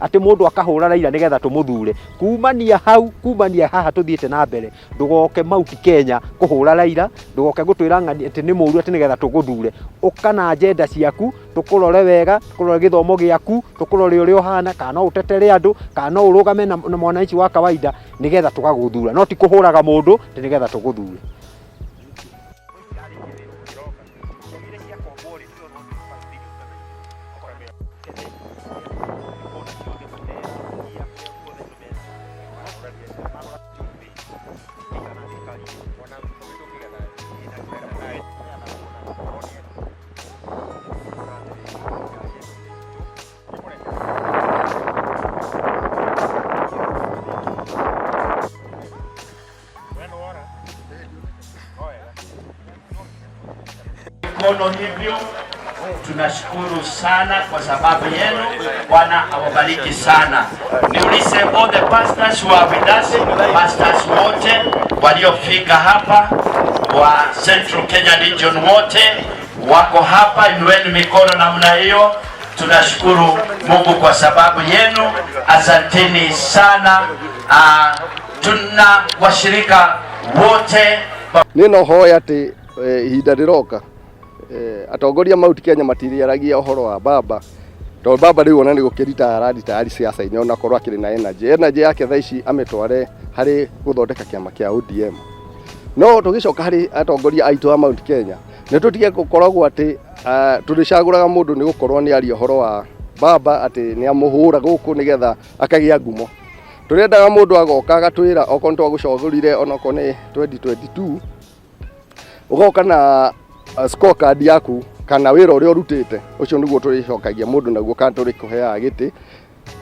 Atĩ mũndũ akahũra Raila nĩgetha tũmũthure. Kumania hau, kumania haha tũthiĩte na mbere, ndũgoke Mount Kenya kũhũra Raila, ndũgoke gũtwĩra ng'ani atĩ nĩ mũru atĩ nĩgetha tũgũthure. Ũka na agenda ciaku, tũkũrore wega, tũkũrore gĩthomo gĩaku, tũkũrore ũrĩa ũhana, kana no ũtetere andũ, kana no ũrũgame na mwananchi wa kawaida nĩgetha tũgagũthura. No ti kũhũraga mũndũ atĩ nĩgetha tũgũthure. Mikono hivyo, tunashukuru sana kwa sababu yenu. Bwana awabariki sana. Niulize all the pastors who are with us, pastors wote waliofika hapa wa Central Kenya Region wote wako hapa, inueni mikono namna hiyo. Tunashukuru Mungu kwa sababu yenu, asanteni sana. Tuna washirika wote. Niĩ no hoe atĩ ihinda rĩroka atongoria Mount Kenya matiriaragia ũhoro wa baba, tondũ baba rĩu ona nĩ gũkĩritaya araritaya siasa-inĩ, ona korwo akĩrĩ na energy. Energy yake thaa ici amĩtware harĩ gũthondeka kĩama kĩa ODM. No tũgĩcoka harĩ atongoria aitũ a Mount Kenya, nĩ tũtige gũkoragwo atĩ tũrĩcagũraga mũndũ nĩ gũkorwo nĩ aria ũhoro wa baba atĩ nĩ amũhũra gũkũ nĩgetha akagĩa ngumo. Tũrendaga mũndũ agoka agatwĩra okorwo nĩ twagũcagũrire onokorwo nĩ 2022, ũgoka na scorecard yaku kana wĩra ũrĩa ũrutĩte, ũcio nĩguo tũrĩcokagia mũndũ naguo kana tũrĩkũheaga gĩtĩ,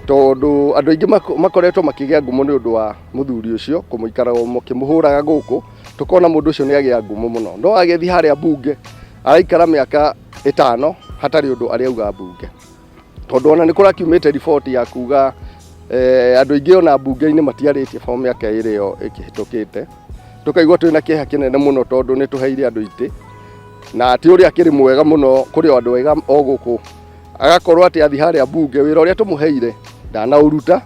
tondũ andũ aingĩ makoretwo makĩgĩa ngumo nĩ ũndũ wa mũthuri ũcio kũmũikara mũkĩmũhũraga gũkũ, tũkona mũndũ ũcio nĩ agĩa ngumo mũno, no agĩthiĩ harĩa mbunge araikara mĩaka 5 hatarĩ ũndũ arĩ auga mbunge, tondũ ona nĩ kũrakiumĩte riboti ya kuga andũ aingĩ ona mbunge-inĩ matiarĩtie for mĩaka ĩrĩ ĩyo ĩkĩhĩtũkĩte. Tũkaigua twĩna kĩeha kĩnene mũno tondũ nĩ tũheire andũ itĩ, na ti ũrĩa akĩrĩ mwega mũno kũrĩ o andũ ega o gũkũ, agakorwo atĩ athiĩ harĩa mbunge wĩra ũrĩa tũmũheire ndanaũruta,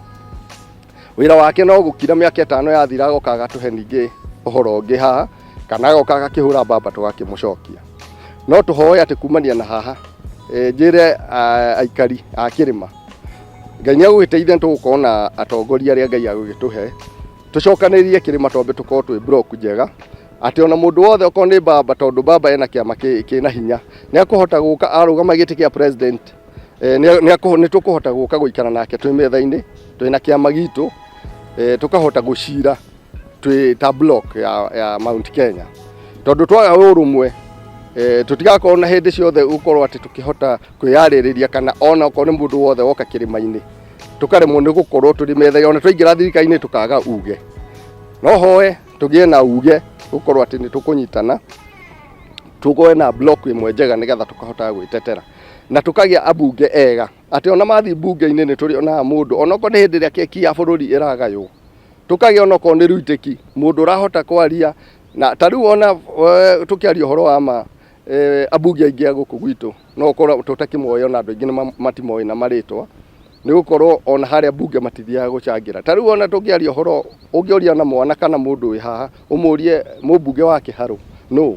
wĩra wake no gũkira mĩaka 5 yathira agoka agatũhe ningĩ ũhoro ũngĩ haha, kana agoka agakĩhũra mbamba tũgakĩmũcokia. No tũhoe atĩ kumania na haha, njĩre aikari a kĩrĩma, Ngai nĩ agũgĩteithia, nĩ tũgũkorwo na atongoria arĩa Ngai agũgĩtũhe, tũcokanĩrĩrie kĩrĩma twambe tũkorwo twĩ block njega, atĩ ona mũndũ wothe okorwo nĩ baba, tondũ baba ena kĩama kĩna hinya, nĩ akũhota gũka arũgama gĩtĩ kĩa president, nĩ tũkũhota gũka gũikara nake twĩ metha-inĩ twĩna kĩama gitũ, tũkahota gũcira twĩ ta block ya Mount Kenya, tondũ twaga ũrũmwe, tũtigakorwo na hĩndĩ ciothe gũkorwo atĩ tũkĩhota kwĩyarĩrĩria, kana ona okorwo nĩ mũndũ wothe woka kĩrĩma-inĩ tũkaremwo nĩ gũkorwo tũrĩ metha, ona twaingĩra thirikari-inĩ tũkaga uge. No hoe tũgĩe na uge gũkorwo atĩ nĩ tũkũnyitana, tũgũe na block ĩmwe njega nĩgetha tũkahotaga gwĩtetera, na tũkagĩa ambunge ega atĩ ona mathiĩ mbunge-inĩ nĩ tũrĩonaga mũndũ, onokorwo nĩ hĩndĩ ĩrĩa keki ya bũrũri ĩragaywo, tũkagĩa onokorwo nĩ rũitĩki mũndũ ũrahota kwaria. Na ta rĩu ona tũkĩaria ũhoro wa ma, ambunge aingĩ a gũkũ gwitũ no ũkorwo tũtakĩmoĩ, ona andũ aingĩ nĩ matimoĩ na marĩtwa, nĩ gũkorwo ona harĩa mbunge matithiaga gũcangĩra. Ta rĩu ona tũngĩaria ũhoro, ũngĩũria na mwana kana mũndũ wĩ haha ũmũrie mũmbunge wa Kĩharũ nũ,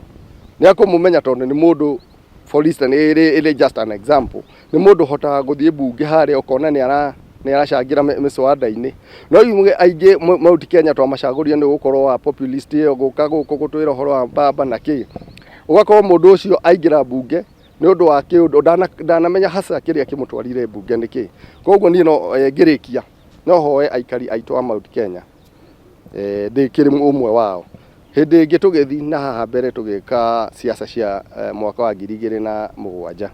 nĩ akũmũmenya, tondũ nĩ mũndũ, for instance, ĩrĩ just an example, nĩ mũndũ ũhotaga gũthiĩ mbunge harĩa ũkona nĩ aracangĩra mĩcwanda-inĩ. No ithuĩ aingĩ Mount Kenya twamacagũrire nĩ gũkorwo wa populist ĩyo gũka gũkũ gũtwĩra ũhoro wa baba na kĩ, ũgakorwo mũndũ ũcio aingĩra mbunge nĩ ũndũ wa kĩũndũ ndanamenya hasa kĩrĩa kĩmũtwarire mbunge nĩ kĩ. Koguo niĩ no ngĩrĩkia no hoe aikari aitũ a Mount Kenya, ndĩkĩrĩ ũmwe wao, hĩndĩ ĩngĩ tũgĩthiĩ na haha mbere tũgĩka siasa cia mwaka wa 2007,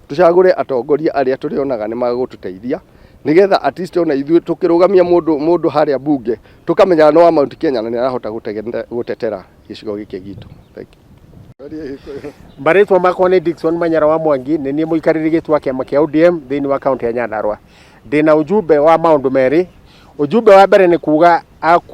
tũcagũre atongoria arĩa tũrĩonaga nĩ magũtũteithia, nĩgetha at least ona ithuĩ tũkĩrũgamia mũndũ harĩa mbunge tũkamenya no wa Mount Kenya na nĩ arahota gũtetera gĩcigo gĩkĩ gitũ. Thank you. Marĩtwa makwa nĩ Dickson Manyara wa Mwangi, nĩ niĩ mũikarĩri gĩtĩ wa kĩama kĩa ODM thĩinĩ wa kaunti ya Nyandarua. Ndĩna ujumbe wa maũndũ merĩ. Ujumbe wa mbere nĩ kuga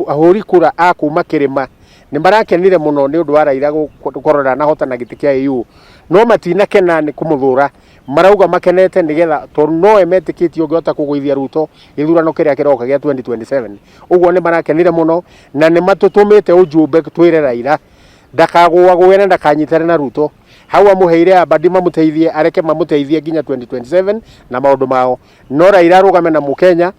ahũri kura a kuma kĩrĩma nĩ marakenire mũno nĩ ũndũ wa Raila gũkorwo ndanahotana gĩtĩ kĩa AU. No matinakena nĩ kũmũthũra, marauga makenete nĩgetha tondũ nowe metĩkĩtie ũngĩhota kũgũithia Ruto gĩthurano kĩrĩa kĩroka gĩa 2027. Ũguo nĩ marakenire mũno na nĩ matũtũmĩte ũjumbe twĩre Raila ndakagũagũe na ndakanyitane na Ruto. Hau amũheire Abadi mamũteithie, areke mamũteithie nginya 2027 na maũndũ mao, no Raila arũgame na Mũkenya,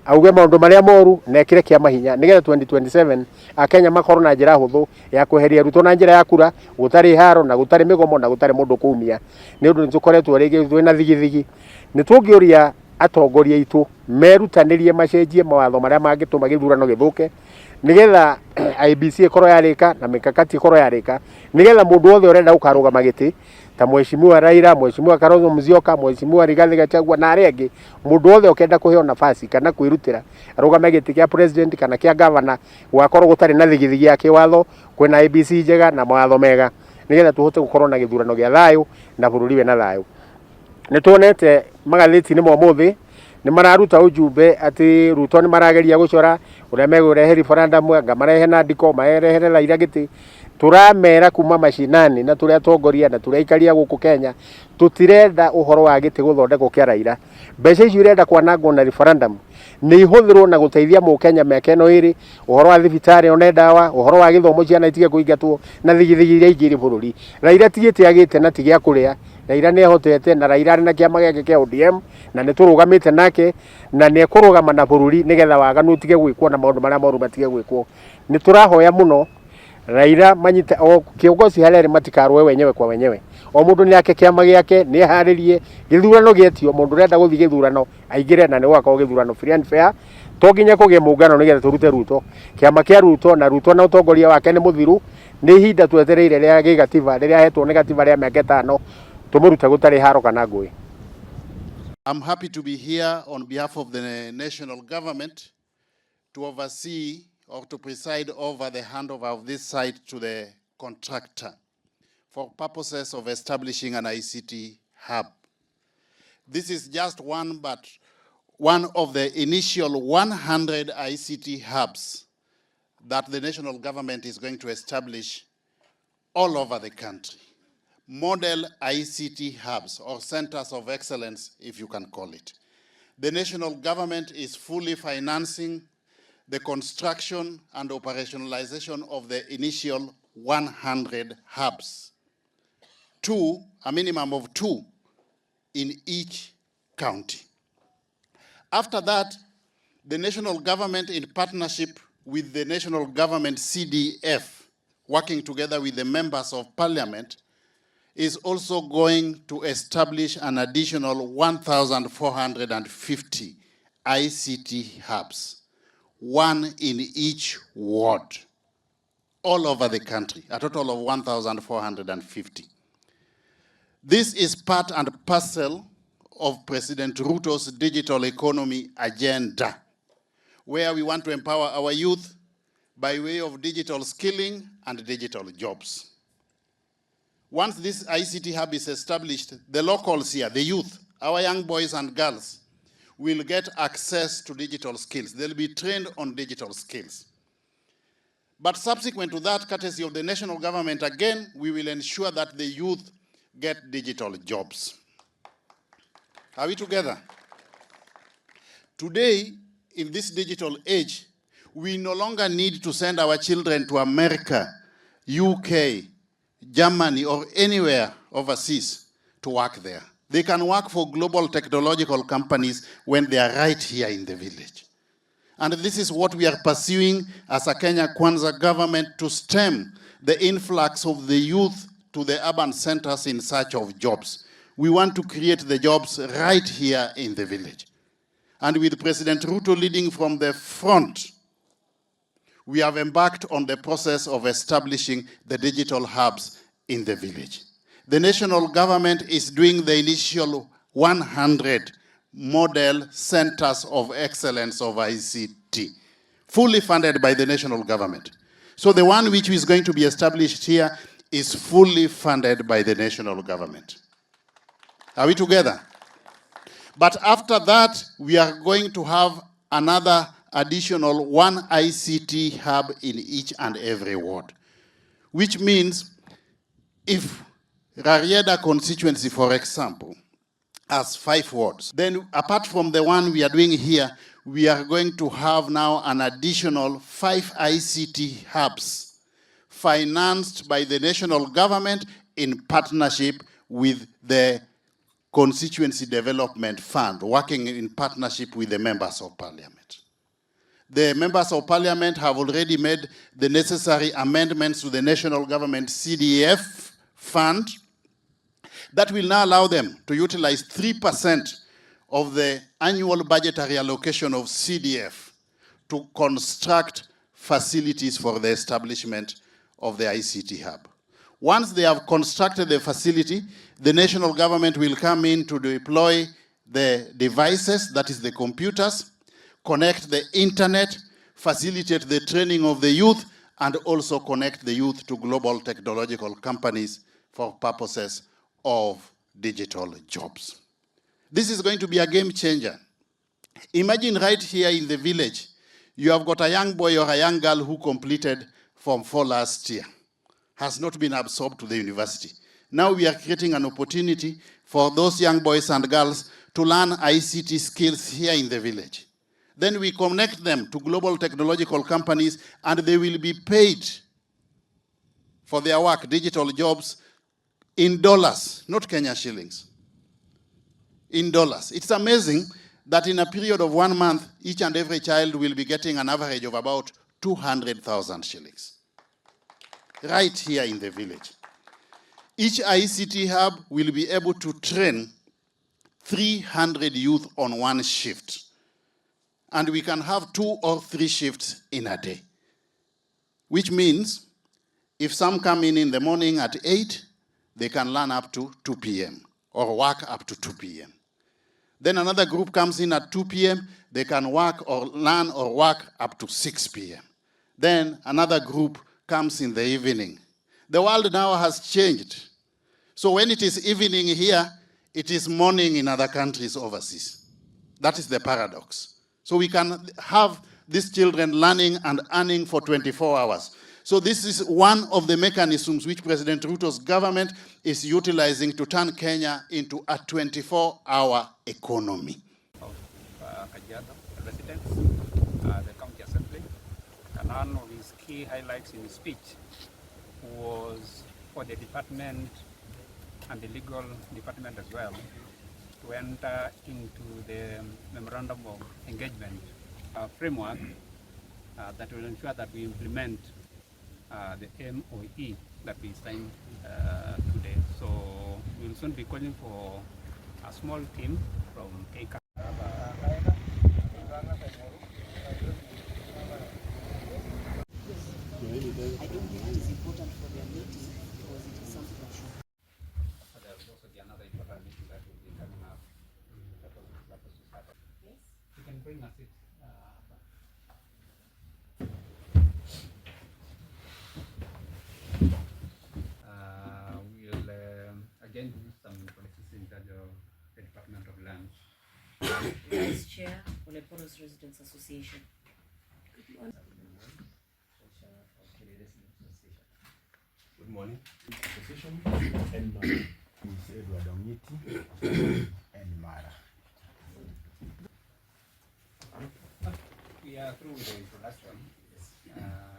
auge maũndũ marĩa moru na ekĩre kĩama hinya nĩgetha 2027 Akenya makorwo na njĩra hũthũ ya kweheria Ruto na njĩra ya kura, gũtarĩ haro na gũtarĩ mĩgomo na gũtarĩ mũndũ kũumia, nĩ ũndũ nĩ tũkoretwo rĩngĩ twĩna thigithigi. Nĩ tũngĩũria atongoria aitũ merutanĩrie macenjie mawatho marĩa mangĩtũma gĩthurano gĩthũke, nĩgetha IEBC ĩkorwo yarĩka na mikakati ĩkorwo yarĩka, nĩgetha mũndũ wothe ũrenda gũkarũgama gĩtĩ ta Mheshimiwa Raila, Mheshimiwa Kalonzo Musyoka, Mheshimiwa Rigathi Gachagua na arĩa angĩ, mũndũ wothe ũkenda kũheo nafasi kana kwĩrutĩra arũgame gĩtĩ kĩa president kana kĩa governor, gũgakorwo gũtarĩ na thigithigi ya kĩwatho, kwĩna IEBC njega na mawatho mega, nĩgetha tũhote gũkorwo na gĩthurano gĩa thayũ na bũrũri wĩna thayũ. Nĩ tuonete magathĩti-inĩ ma ũmũthĩ nĩ mararuta ujumbe atĩ Ruto nĩ marageria gũcora ũrĩa megũrehe referendum, anga marehe na ndiko marehere Raila gĩtĩ. Tũramera kuma macinani na tũrĩ atongoria na tũrĩ aikaria gũkũ Kenya, tũtirenda ũhoro wa gĩtĩ gũthondekwo kĩa Raila. Mbeca icio irenda kwanangwo na referendum nĩ ihũthĩrwo na gũteithia mũkenya mĩaka ĩno ĩrĩ, ũhoro wa thibitarĩ one ndawa, ũhoro wa gĩthomo ciana itige kũingatwo na thigithigi iria ingĩ irĩ bũrũri. Raila ti gĩtĩ agĩte na ti gĩa kũrĩa. Raila nĩ ehotete na Raila arĩ na kĩama gĩake kĩa ODM na nĩ tũrũgamĩte nake na nĩ ekũrũgama na bũrũri nĩgetha waganu ũtige gwĩkwo na maũndũ marĩa moru matige gwĩkwo. Nĩ tũrahoya mũno Raila manyite o kiongozi harĩa arĩ, matikarũe wenyewe kwa wenyewe. O mũndũ nĩ ake kĩama gĩake, nĩ eharĩrie gĩthurano gĩetio, mũndũ ũrenda gũthiĩ gĩthurano aingĩre, na nĩ gũgakorwo gĩthurano free and fair. To nginya kũgĩe mũngano nĩgetha tũrute Ruto. Kĩama kĩa Ruto na Ruto na ũtongoria wake nĩ mũthiru, nĩ ihinda twetereire rĩa gĩgatiba rĩrĩa ahetwo nĩ gatiba rĩa mĩaka 5, tũmũrute gũtarĩ haro kana ngũĩ. I'm happy to be here on behalf of the national government to oversee or to preside over the handover of this site to the contractor for purposes of establishing an ICT hub. This is just one, but one of the initial 100 ICT hubs that the national government is going to establish all over the country. Model ICT hubs or centers of excellence, if you can call it. The national government is fully financing the construction and operationalization of the initial 100 hubs. Two, a minimum of two in each county. After that, the national government, in partnership with the national government CDF, working together with the members of parliament, is also going to establish an additional 1,450 ICT hubs, one in each ward, all over the country, a total of 1,450. This is part and parcel of President Ruto's digital economy agenda, where we want to empower our youth by way of digital skilling and digital jobs. Once this ICT hub is established, the locals here, the youth, our young boys and girls, will get access to digital skills. They'll be trained on digital skills. But subsequent to that, courtesy of the national government, again, we will ensure that the youth get digital jobs. Are we together? Today, in this digital age, we no longer need to send our children to America, UK, Germany, or anywhere overseas to work there. They can work for global technological companies when they are right here in the village. And this is what we are pursuing as a Kenya Kwanza government, to stem the influx of the youth to the urban centers in search of jobs. We want to create the jobs right here in the village. And with President Ruto leading from the front, we have embarked on the process of establishing the digital hubs in the village. The national government is doing the initial 100 model centers of excellence of ICT, fully funded by the national government. So the one which is going to be established here is fully funded by the national government. Are we together? But after that, we are going to have another additional one ICT hub in each and every ward, which means if Rarieda constituency, for example, has 5 wards. Then apart from the one we are doing here, we are going to have now an additional 5 ICT hubs financed by the national government in partnership with the Constituency Development Fund, working in partnership with the members of parliament. The members of parliament have already made the necessary amendments to the national government CDF fund that will now allow them to utilize 3% of the annual budgetary allocation of CDF to construct facilities for the establishment of the ICT hub. Once they have constructed the facility, the national government will come in to deploy the devices, that is the computers, connect the internet, facilitate the training of the youth, and also connect the youth to global technological companies for purposes of digital jobs. This is going to be a game changer. Imagine right here in the village, you have got a young boy or a young girl who completed Form 4 last year, has not been absorbed to the university. Now we are creating an opportunity for those young boys and girls to learn ICT skills here in the village. Then we connect them to global technological companies and they will be paid for their work, digital jobs, in dollars, not Kenya shillings, in dollars. It's amazing that in a period of 1 month, each and every child will be getting an average of about 200,000 shillings, right here in the village. Each ICT hub will be able to train 300 youth on one shift. And we can have 2 or 3 shifts in a day, which means if some come in the morning at 8, they can learn up to 2 p.m. or work up to 2 p.m. Then another group comes in at 2 p.m., they can work or learn or work up to 6 p.m. Then another group comes in the evening. The world now has changed. So when it is evening here, it is morning in other countries overseas. That is the paradox. So we can have these children learning and earning for 24 hours. So this is one of the mechanisms which President Ruto's government is utilizing to turn Kenya into a 24-hour economy. Of Kajiado residents, the county assembly, and one of his key highlights in his speech was for the department and the legal department as well to enter into the memorandum of engagement framework that will ensure that we implement the MOE that we signed today. So we'll soon be calling for a small team from KK. I don't think it is important for their meeting because it is something that should. There will also be another important meeting that will be coming up. That was supposed to start. Yes. You can bring us it. We'll again do some policies in charge of the Department of Lands. Vice Chair, Olepolos Residents Association. Good morning. Good morning. And is Edward Ongiti and Mara. We are through with the introduction.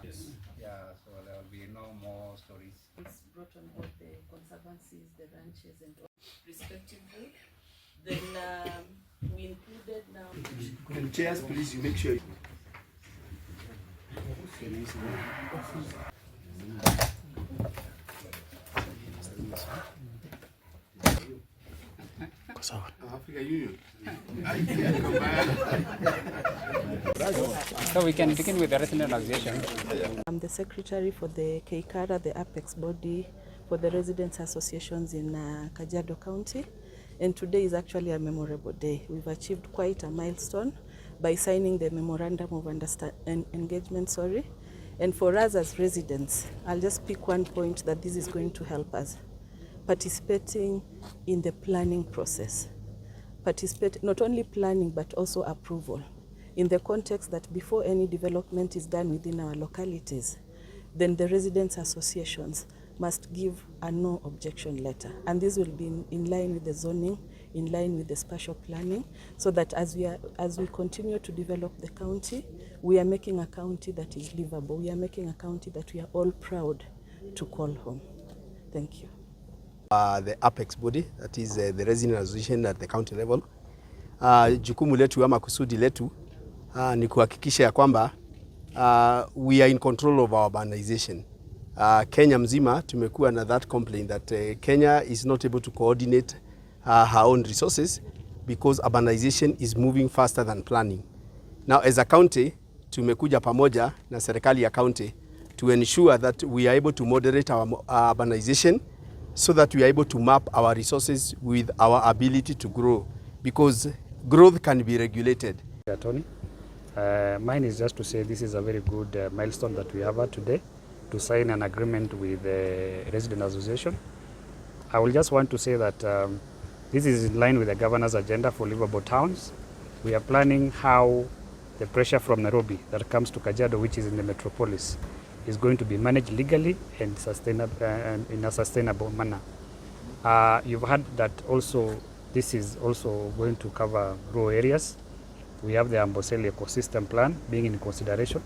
Yes. Yeah, so there will be no more stories. It's brought on board the conservancies, the ranches, and all, respectively. Then we included now. And chairs, please, you make sure. Africa Union. So we can begin with the resident association. I'm the secretary for the KCARA, the apex body for the residents associations in Kajiado County. And today is actually a memorable day. We've achieved quite a milestone by signing the memorandum of engagement. And for us as residents, I'll just pick one point that this is going to help us. Participating in the planning process. Participate not only planning but also approval, in the context that before any development is done within our localities, then the residents associations must give a no objection letter. And this will be in line with the zoning, in line with the spatial planning, so that as we continue to develop the county, we are making a county that is livable. We are making a county that we are all proud to call home. Thank you. The apex body, that is the resident association at the county level. Jukumu letu ama kusudi letu ni kuhakikisha ya kwamba we are in control of our urbanization. Kenya mzima tumekuwa na that complaint that Kenya is not able to coordinate her own resources because urbanization is moving faster than planning. Now, as a county, tumekuja pamoja na serikali ya county to ensure that we are able to moderate our urbanization so that we are able to map our resources with our ability to grow, because growth can be regulated. Attorney. Mine is just to say this is a very good milestone that we have had today to sign an agreement with the Resident Association. I will just want to say that this is in line with the governor's agenda for livable towns. We are planning how the pressure from Nairobi that comes to Kajiado, which is in the metropolis, is going to be managed legally and in a sustainable manner. You've heard that also this is also going to cover rural areas. We have the Amboseli ecosystem plan being in consideration,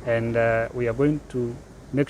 and we are going to make sure